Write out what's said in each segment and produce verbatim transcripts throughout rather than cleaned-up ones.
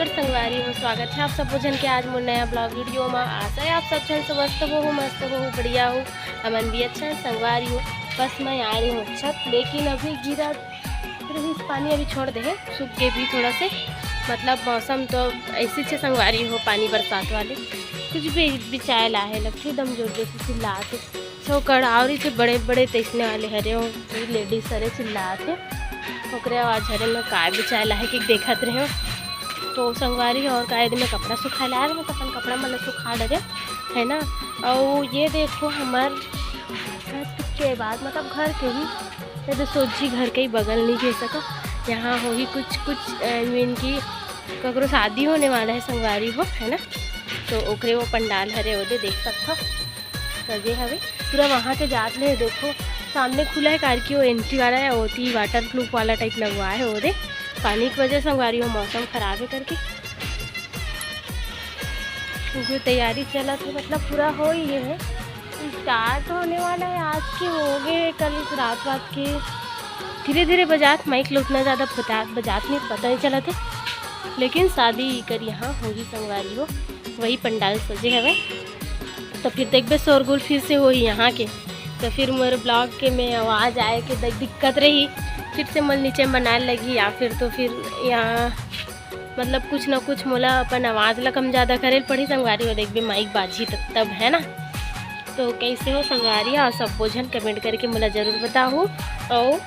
नमस्कार संगवारी हो, स्वागत है आप सब झन के आज मोर नया ब्लॉग वीडियो में। आशा है आप सब झन स्वस्थ हो, मस्त हो, बढ़िया हो। हमन भी अच्छा है संगवारी हो। बस मैं आ रही हूँ छत, लेकिन अभी गिरा रही पानी अभी छोड़ दे है, सूख के भी थोड़ा से, मतलब मौसम तो ऐसी छे संगवारी हो, पानी बरसात वाले कुछ भी बिचाए ला है, लगथे एकदम जोर जोर से चिल्लात है। छो कड़ावरी थे बड़े बड़े तैसने वाले हरे हो, लेडीज हरे चिल्लात है, ओकरे आवाज हरे में काय बिचाए ला है कि देखत रहे हो। तो संगवारी हो, और काय में कपड़ा सुखाए ला रहे हो, तो अपन कपड़ा मतलब सुखा डरे है ना। और ये देखो हमार छत के बाद मतलब घर के ही ये तो सोझी घर के ही बगल नहीं कह सको, यहाँ होही कुछ कुछ आई मीन कि ककरो शादी होने वाला है संगवारी हो, है ना। तो ओकरे वो पंडाल हरे ओदे देख सकथो, सजे हवे पूरा। वहाँ के जात ले देखो, सामने खुला है कार की वो एंट्री वाला है, ओती वाटर प्रूफ वाला टाइप लगवा है ओदे। पानी की वजह संगवारी हो, मौसम खराब है करके जो तैयारी चलत है, मतलब पूरा हो ही है, स्टार्ट होने वाला है आज के, हो गए कल रात वात के। धीरे धीरे बजात माइक लो उतना ज़्यादा बता बजात नहीं, पता नहीं चलत है, लेकिन शादी कर यहाँ होही संगवारी हो, वही पंडाल सजे हवे। तो फिर देखबे शोरगुल फिर से होही यहाँ के, तो फिर मोर ब्लॉग के में आवाज़ आए के दि-, दिक्कत रही, फिर से मोला नीचे में बनाए लगी, या फिर तो फिर यहाँ मतलब कुछ ना कुछ मोला अपन आवाज़ ला कम ज़्यादा करे ल पड़ही संगवारी हो, देखबे माइक बाजही त-, तब, है ना। तो कैसे हो संगवारी, और सबो झन कमेंट करके मोला जरूर बताहू। और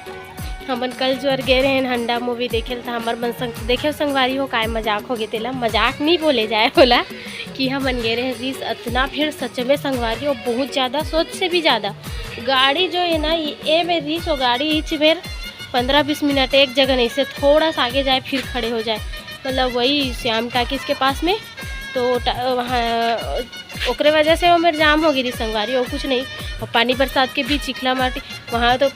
हमन कल जोर गए रहे हंडा मूवी देखे ल, त हमर मन संग देखे संगवारी हो, काय मजाक हो गए तेला, मजाक नहीं बोले जाए होला कि हमन गए रहे, रीस अतना भीड़ सच में संगवारी हो, बहुत ज़्यादा, सोच से भी ज़्यादा गाड़ी जो है ना, ये ए में रीस हो गाड़ी इच बेर पंद्रह बीस मिनट एक जगह नहीं से थोड़ा सा आगे जाए फिर खड़े हो जाए, मतलब वही श्याम टाकिस के पास में। तो टा-, वहाँ ओकरे वजह से वो मेरे जाम हो गई थी संगवारी, और कुछ नहीं। और पानी बरसात के बीच चिखला माटी, वहाँ तो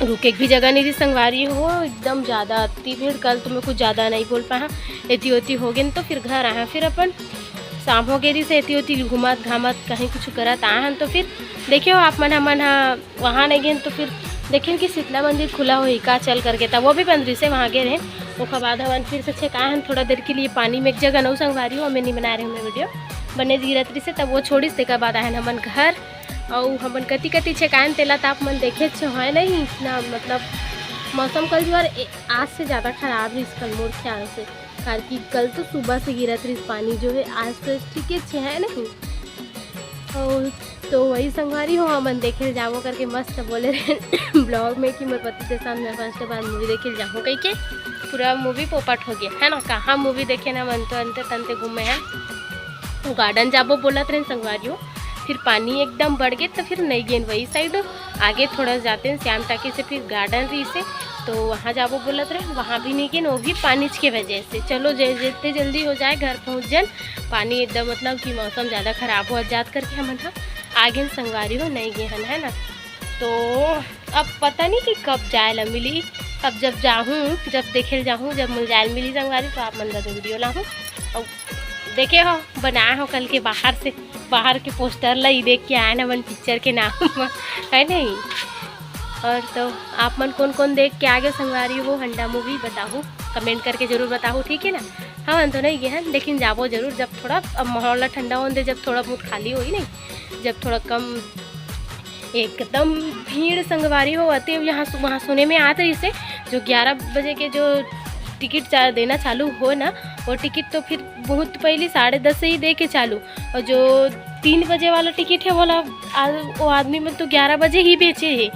रुके के भी जगह नहीं थी संगवारी हो, एकदम ज़्यादा अति भीड़। कल तो मैं कुछ ज़्यादा नहीं बोल पाया, एती ओती हो गए तो फिर घर आया, फिर अपन शाम हो गई रही से एती ओती घूमत घामत कहीं कुछ करत आए हन। तो फिर देखियो आप मन, हमन हा वहाँ नहीं गए तो फिर देखें कि शीतला मंदिर खुला होही का चल करके, तब वो भी बंद रही से वहाँ गए रहे। ओकर बाद हमन फिर से छेकाए हन थोड़ा देर के लिए पानी में, एक जगह नौ संगवारी हो, हमें नहीं बना रहे हमें वीडियो बने गिरत रही से, तब वो छोड़िस तेकर बाद आए हन हमन घर। और हमन कति कति छेकाए हन तेला त आप मन देखे छे है नहीं, इतना मतलब मौसम कल जो है ए-, आज से ज़्यादा खराब रही कल मोर ख्याल से, काबर कि कल तो सुबह से गिरत रही पानी जो है, आज तो ठीक है छे है नहीं। और तो वही संगवारी हो, हमन देखे ल जाबो करके मस्त बोले रहे ब्लॉग में कि मोर पति के साथ मैं फर्स्ट बार मूवी देखे ल जाहूँ कह के, पूरा मूवी पोपट हो गया है ना। कहाँ मूवी देखे ना, मन तो अंते तंते घूमे हैं। गार्डन जाबो बोलत रहे संगवारी हो, फिर पानी एकदम बढ़ गए तो फिर नहीं गेन वही साइड, आगे थोड़ा जाते हैं श्याम टाकी से, फिर गार्डन रही से, तो वहाँ जाबो बोलत रहे, वहाँ भी नहीं गेन, वो भी पानी के वजह से। चलो जे-, जितने जल्दी हो जाए घर पहुँच जन, पानी एकदम मतलब कि मौसम ज़्यादा खराब हो जात करके हमन हा आगे संगवारी हो नहीं गे हन, है ना। तो अब पता नहीं कि कब जाए ला मिली, अब जब जाहूँ, जब देखे ल जाहूँ, जब मिल जाए ल मिली संगवारी, तो आप मन ला तो वीडियो लाहूँ। और देखे हो, बनाए हो कल के बाहर से, बाहर के पोस्टर ला ही देख के आए ना मन पिक्चर के नाम है नहीं। और तो आप मन कौन कौन देख के आगे संगवारी हो हंडा मूवी, बताहू, कमेंट करके जरूर बताहू, ठीक है ना। हमन तो नहीं गए हैं, लेकिन जाबो जरूर, जब थोड़ा अब माहौल ला ठंडा होने दे, जब थोड़ा बहुत खाली होई नहीं, जब थोड़ा कम एकदम भीड़ संगवारी हो आते। यहाँ सु-, वहाँ सुने में आत रही से जो ग्यारह बजे के जो टिकट चा-, देना चालू हो ना, वो टिकट तो फिर बहुत पहले साढ़े दस से ही दे के चालू, और जो तीन बजे वाला टिकट है बोला आ-, वो आदमी मन तो ग्यारह बजे ही बेचे है,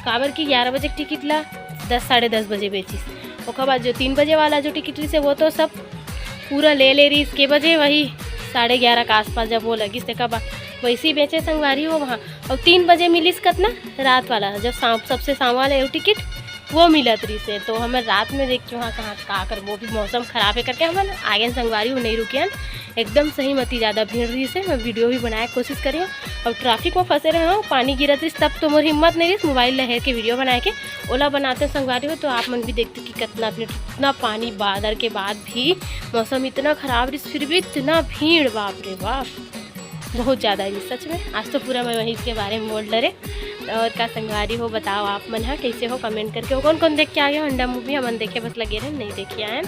काबर कि ग्यारह बजे के टिकट ला दस, साढ़े दस बजे बेचिस। ओकर बाद जो तीन बजे वाला जो टिकट रही से वो तो सब पूरा ले ले रही इसके बजे वही साढ़े ग्यारह के आसपास जब वो लगी से कब वैसे ही बेचे संगवारी हो वहाँ। और तीन बजे मिलिस कतना रात वाला, जब सांप सबसे सांवा वाला एगो टिकट वो मिलत रही से, तो हमें रात में देख के वहाँ कहाँ का कर, वो भी मौसम खराब है करके हमन आगे संगवारी हो नहीं रुके हन। एकदम सही मती ज़्यादा भीड़ रही से, मैं वीडियो भी बनाए के कोशिश करी हूँ। और ट्रैफिक में फंसे रहे हो, पानी गिरत रही तब तो मोर हिम्मत नहीं रही मोबाइल लहर के वीडियो बनाए के, ओला बनाते संगवारी हो तो आप मन भी देखते कि कितना भीड़, इतना पानी बादर के बाद भी मौसम इतना खराब रही, फिर भी इतना भीड़, बाप रे बाप, बहुत ज़्यादा है सच में। आज तो पूरा मैं वही के बारे में बोल डरे। और का संगवारी हो बताओ आप मन हा कैसे हो, कमेंट करके। वो कौन कौन देख के आ गए हंडा मूवी, हमन देखे बस लगे रहे, नहीं देखे आए।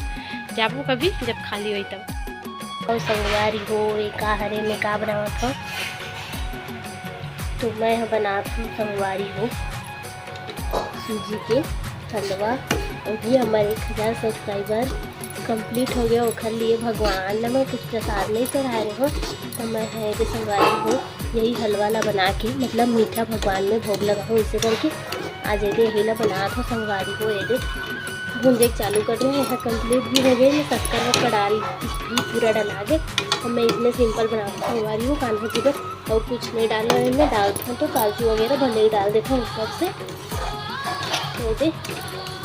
जाबो कभी जब खाली होई तब। अउ संगवारी हो, ये का हरे, मैं का बनावत हव? तो मैं ह बनात हूँ संगवारी हो सूजी के हलवा। अभी हमर एक हजार सब्सक्राइबर कंप्लीट हो गया, ओखर लिए भगवान ला मैं कुछ प्रसाद नहीं चढ़ाए रहे हो, तो मैं है ये संगवारी हो यही हलवा ला बना के, मतलब मीठा भगवान में भोग लगाहूँ, इसे करके आज ये दे यही ला बनात हव संगवारी हो। ये दे भूंजे के चालू कर रहे हैं, यहाँ कंप्लीट भी हो गए, मैं शक्कर वक्कर डाल, घी पूरा डला दे। अब मैं इतने सिंपल बनात हव संगवारी हो कान्हा जी बर, और कुछ नहीं डालना है, मैं डालत हव तो काजू वगैरह भले ही डाल देत हव ऊपर से। तो दे,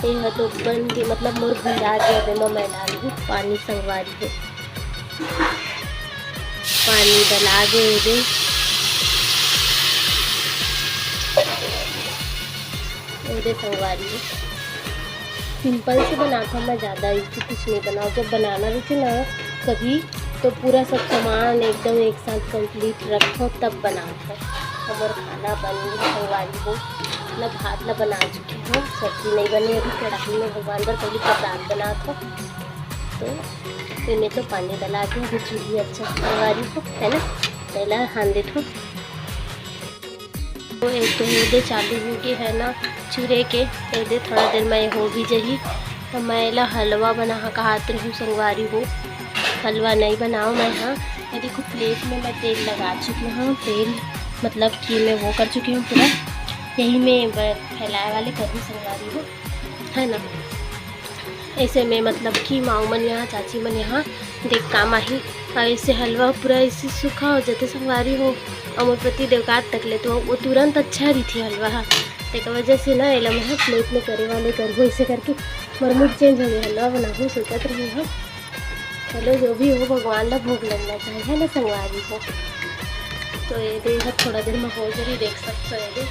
ये ह तो बन के, मतलब मोर भुंजा के अब एमा मैं डालहूँ पानी संगवारी हो। पानी डला दे दे। ये दे संगवारी हो। सिंपल से बनात हव मैं, ज़्यादा इसी कुछ नहीं बनाओ। जब बनाना रहिथे ना कभी, तो पूरा सब सामान एकदम एक साथ कंप्लीट रखो तब बनाओ। हमर खाना बन गे संगवारी हो, मतलब भात ला बना चुके हो, सब्जी नहीं बने अभी, कढ़ाई में भगवान बर पहले प्रसाद बनात हव। तो इमे तो पानी डला के अभी चूल्ही अच्छा संगवारी हो, है ना, तेला हान देत हव। तो एक तो ये दे चालू हो गए है ना चूरे के, ये दे थोड़ा देर में हो भी जही। तो मैं एला हलवा बना कहात रहूँ संगवारी हो, हलवा नहीं बनाओ मैं। हाँ, ये देखो प्लेट में मैं तेल लगा चुकी हूँ, तेल मतलब कि मैं वो कर चुकी हूँ पूरा, यही में ब-, फैलाए वाले करहूँ संगवारी हो, है ना। ऐसे में मतलब कि माऊ मन यहाँ, चाची मन यहाँ देख काम आही। और ऐसे हलवा पूरा ऐसे सूखा हो जाथे संगवारी हो, और मोर पति देव का तक ले तो वो तुरंत अच्छा रहिथे हलवा हा। तेकर वजह से ना एला मैं प्लेट में करे वाले करहूँ, ऐसे करके मोर मूड चेंज हो गया, हलवा बनाहूँ सोचत रही हूँ। चलो जो भी हो भगवान ला भोग लगना चाहिए ना संगवारी हो। तो ये दे इधर थोड़ा देर में हो जही, देख सकते हो ये दे।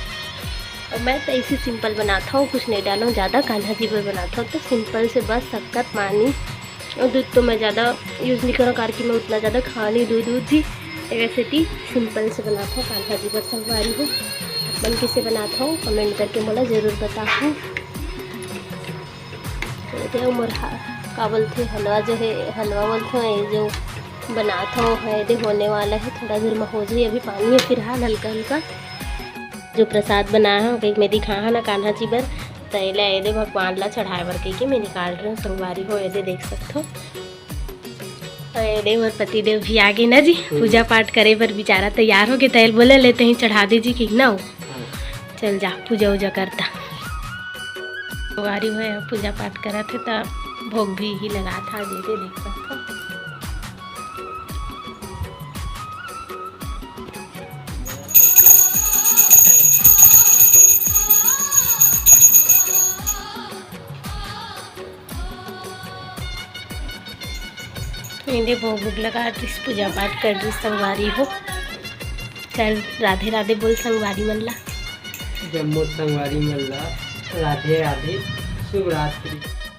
और मैं तो ऐसे सिंपल बनात हव, कुछ नहीं डालूँ ज़्यादा, कान्हा जी बर बनात हव तो सिंपल से बस शक्कर, पानी और दूध तो मैं ज़्यादा यूज़ नहीं करूँ, कारण कि मैं उतना ज़्यादा खाँव नहीं दूध, दूध भी। वैसे भी सिंपल से बनात हव कान्हा जी बर संगवारी हो। मन कैसे बनात हव कमेंट करके मोला ज़रूर बताहू। तो ये दे मोर हा-, का बोलथे हलवा जो है, हलवा बोलथे ये जो बनात हव है दे होने वाला है, थोड़ा देर में हो जही। अभी पानी है फिलहाल हल्का हल्का। जो प्रसाद बनाए हव, कहीं मैं दिखाए हव ना कान्हा जी बर, त एला ये दे भगवान ला चढ़ाए बर कहिके मैं निकाल रही हूँ संगवारी हो, ये दे देख सकत हव। और ये दे मोर पति देव भी आ गए ना जी, हम्म। पूजा पाठ करे बर बेचारा तैयार हो गए, त एला बोले ले तहीं चढ़ा दे जी कि ना हो। हाँ। चल जा पूजा उजा करता। संगवारी हो पूजा पाठ करत हे त भोग भी ही लगा था, ये दे देख सकत हव। ये दे भोग भोग लगा दिस, पूजा पाठ कर दिस संगवारी हो। चल राधे राधे बोल संगवारी मन ला। जम्मो संगवारी मन ला राधे राधे, शुभ रात्रि।